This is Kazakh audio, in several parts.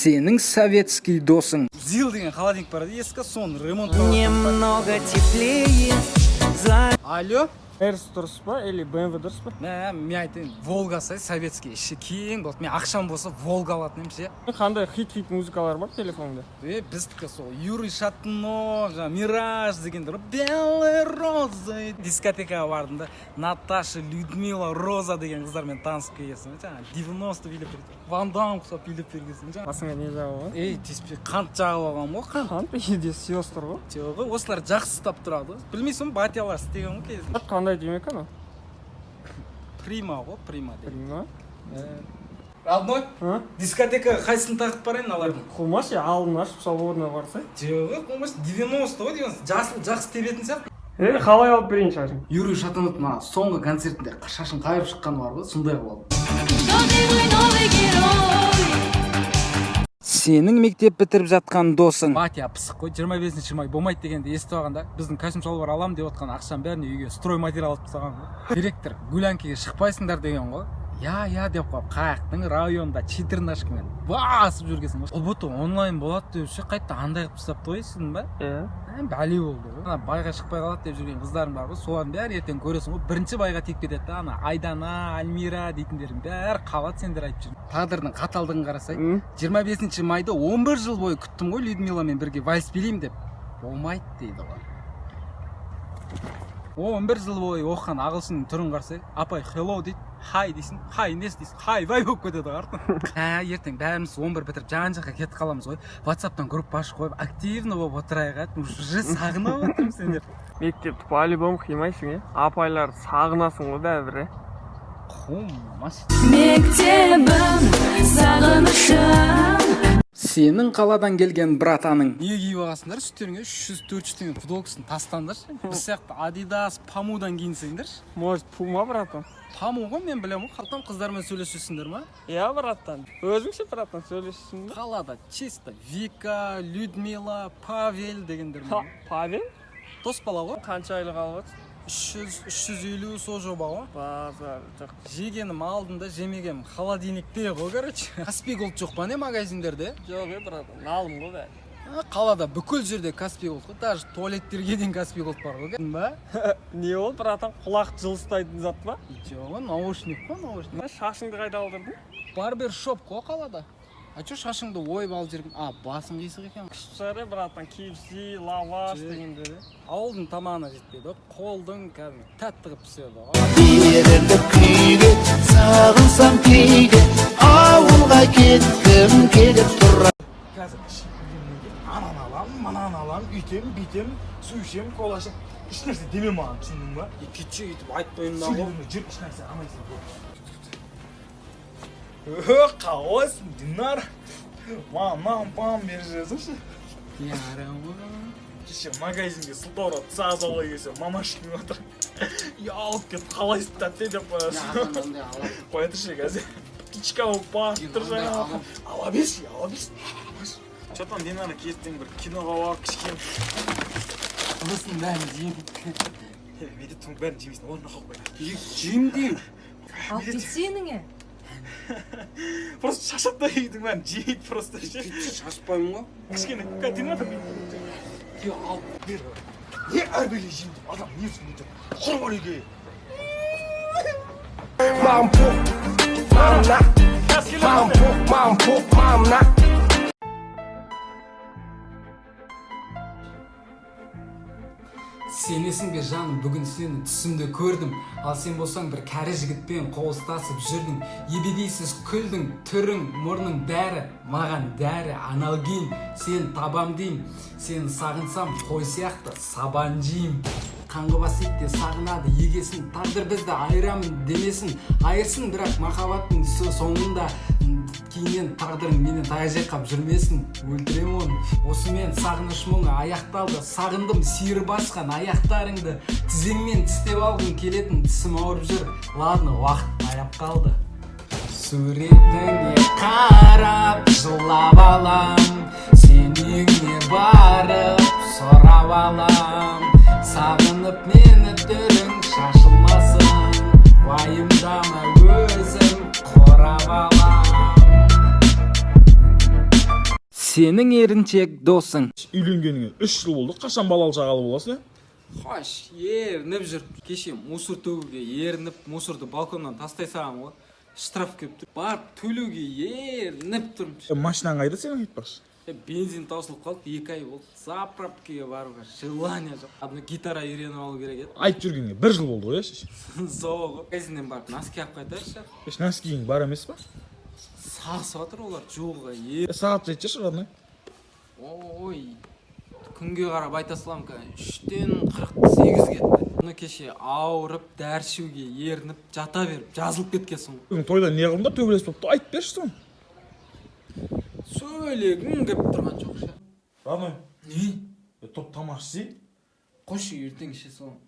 Сенің советский досың. ЗИЛ деген холодильник бар еді ескі, соны ремонт. Немного теплее за Алло. Мерс дұрыс па или БМВ дұрыс па? Мә, мен айтайын, Волга сай советский, іші кең болады. Мен ақшам болса, Волга алатын едім ше. Қандай хит хит музыкалар бар телефонда? Е, біздікі сол Юрий Шатунов, жаңағы «Мираж» дегендер ғой, «Белые розы». Дискотекаға бардым да, Наташа, Людмила, Роза деген қыздармен танысып келгенсің ғой, жаңағы 90 билеп берген, Ван Дам ұқсап билеп бергенсің жаңағы. Басыңа не жағып алған? Ей, тиіспей, қант жағып алғанмын ғой, қант. Қант үйде сиос тұр ғой. Жоқ ғой, осылар жақсы ұстап тұрады ғой, білмейсің ба, батялар істеген ғой кезінде. Қандай темекі анау? Прима ғой, Прима деген. Прима. Родной. А? Дискотекаға қайсысын тағып барайын алардың? Қумашы, алдын ашып, свободно барсай. Жоқ, болмаса 90 ғой, 90 жасыл жақсы тебетін сияқты. Е, қалай алып берейін шашың? Юрий Шатуновтың мына соңғы концертінде шашын қайырып шыққаны бар ғой, сондай қылып алдым. Что ты мой новый герой? Сенің мектеп бітіріп жатқан досың. Батя пысық қой, 25 май болмайды дегенді естіп алғанда, біздің костюм шалбар аламын деп отқан ақшаның бәрін үйге стройматериал алып тастаған ғой. Директор гулянкаға шықпайсыңдар деген ғой. Я, я деп қойып, қаяқтың районда четырнашкамен басып жүргенсің ғой. ҰБТ онлайн болады деп ше, қайта андай қылып тастапты ғой, естідің ба? Иә. Ә, бәле болды ғой. Ана байға шықпай қалады деп жүрген қыздарың бар ғой, солардың бәрі ертең көресің ғой, бірінші байға тиіп кетеді да. Ана Айдана, Альмира дейтіндердің бәрі қалады, сендер айтып жүр. Тағдырдың қаталдығын қарасай, 25 майды 11 жыл бойы күттім ғой, Людмиламен бірге вальс билеймін деп, болмайды дейді ғой. 11 жыл бойы оқыған ағылшынның түрін қарасай, апай hello дейді, hi дейсің, hi несі дейсің, hi вай болып кетеді ғой артынан. Ә, ертең бәріміз 11 бітіріп жан жаққа кетіп қаламыз ғой, ватсаптан группа ашып қойып, активно болып отырайық. Ә, уже сағынып отырмын сендерді. Мектепті по-любому қимайсың, е? Апайларды сағынасың ғой бәрібір, е? Қумас. Мектебім, сағынышым. Сенің қаладан келген братаның. Не киіп алғансыңдар үстеріңе? 300, 400 теңге футболкасын тастаңдаршы, біз сияқты Адидас, Памудан киінсеңдерші. Может, Пума, братан? Паму ғой, мен білемін ғой. Қалтам қыздармен сөйлесесіңдер ма? Иә, братан. Өзің ше, братан, сөйлесесің ба? Қалада чисто Вика, Людмила, Павел дегендер. Ха, Павел? Дос бала ғой. Қанша айлық алып жатсың? 300, 350, сол жоба ғой. Базар жоқ. Жегенім алдында, жемегенім холодильникте ғой, короче. Каспий Голд жоқ па, не, магазиндерде? Жоқ, е, братан, налым ғой бәрі. А, қалада бүкіл жерде Каспий Голд қой, даже туалеттерге дейін Каспий Голд бар ғой ба? Не ол, братан, құлақ жылыстайтын зат па? Жоқ, наушник қой, наушник. Шашыңды қайда алдырдың? Барбер шоп қой қалада. А че, шашыңды ойып алып жүрген, а басың қисық екен. Күшті шығар, е, братан, KFC, лаваш Же. дегендер, е? Ауылдың тамағына жетпейді ғой, қолдың кәдімгі тәтті қылып піседі ғой. Беріліп күйге, сағынсам кейде, ауылға кеткім келіп тұр. Қазір ішіп келгеннен кейін ананы аламын, мынаны аламын, үйтемін, бүйтемін, су ішемін, кола ішемін, ешнәрсе деме маған, түсіндің ба? Кетші, өйтіп айтпаймын да ғой. Сөйлеме, жүр, ешнәрсе алмайсың. Ö, қалайсың, Динара? Маған нан пан беріп жіберсеңші. Кеше магазинге сылтаурап саз ала келсем, мамашка келіп отыр, ұялып кетіп, қалайсың, тәте деп қоясың. Қоя тұршы, қазір птичка болып басып тұр жаңағы. Ала берші, ала берші. Че там, Динара, ертең бір киноға барып кішкене. Осының бәрін жеймін. Медет, соның бәрін жемейсің, орнына қалып қой. Жеймін деймін. Алып кетсеніңе. Просто шашады да, үйдің бәрін жейді просто ше. Шашпаймын ғой. Кішкене Динара, Алып бер. Не, әрбір жеймін деп адам не үшін өйтіп құр бар үйге? Маған пох, маған на. Маған пох, маған пох, маған на. Сенесің бе, жаным, бүгін сені түсімде көрдім. Ал сен болсаң, бір кәрі жігітпен қол ұстасып жүрдің. Ебедейсіз күлдің, түрің, мұрның, бәрі маған дәрі, анальгин. Сен табам дейм, сені сағынсам, қой сияқты сабан жейм. Қаңғыбас ит те сағынады егесін. Тағдыр бізді айырамын демесін, айырсын, бірақ махаббаттың соңында кейіннен тағдырың менен таяқ жеп жүрмесін, өлтіремін оны. Осымен сағыныш мұңы аяқталды. Сағындым сиыр басқан аяқтарыңды, тізеңмен тістеп алғым келетін, тісім ауырып жүр. Ладно, уақыт таяп қалды. Суретіңе қарап жылап алам, сен үйіңе барып сұрап алам. Сағынып мені түрің шашылмасын, уайымдама, өзім қорап алам. Сенің еріншек досың. Үйленгеніңе 3 жыл болды, қашан балалы шағалы боласың, е? Хош, ерініп жүр. Кеше мусор төгуге ерініп, мусорды балконнан тастай салғанмын ғой. Штраф келіп тұр. Барып төлеуге ерініп тұрмын. Е, машинаң қайда сенің, айтпақшы? Е, бензин таусылып қалды, 2 ай болды. Заправкаға баруға желание жоқ. Одну гитара үйреніп алу керек еді. Айтып жүргеніңе бір жыл болды ғой, иә? Сол ғой. Магазиннен барып носки алып қайтайықшы. Еш, носкиің бар емес па? Сасып жатыр олар жууға. Е, сағат жетші, родной. Ой, күнге қарап айта саламын, қазір 3-тен 48 кетті. Бұны кеше ауырып, дәрі ішуге ерініп, жата беріп, жазылып кеткенсің ғой. Бүгін тойда не қылдыңдар, төбелес болыпты, айтып берші соны. Сөйлегім келіп тұрған жоқ ше. Родной. Не? Е, топ тамақ ішсей. Қойшы, ертең іше саламын.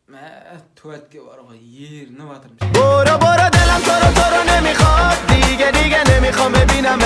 Мә, туалетке баруға ерініп жатырмын. برو برو دلم تو رو تو رو نمیخواد دیگه دیگه نمیخوام ببینم.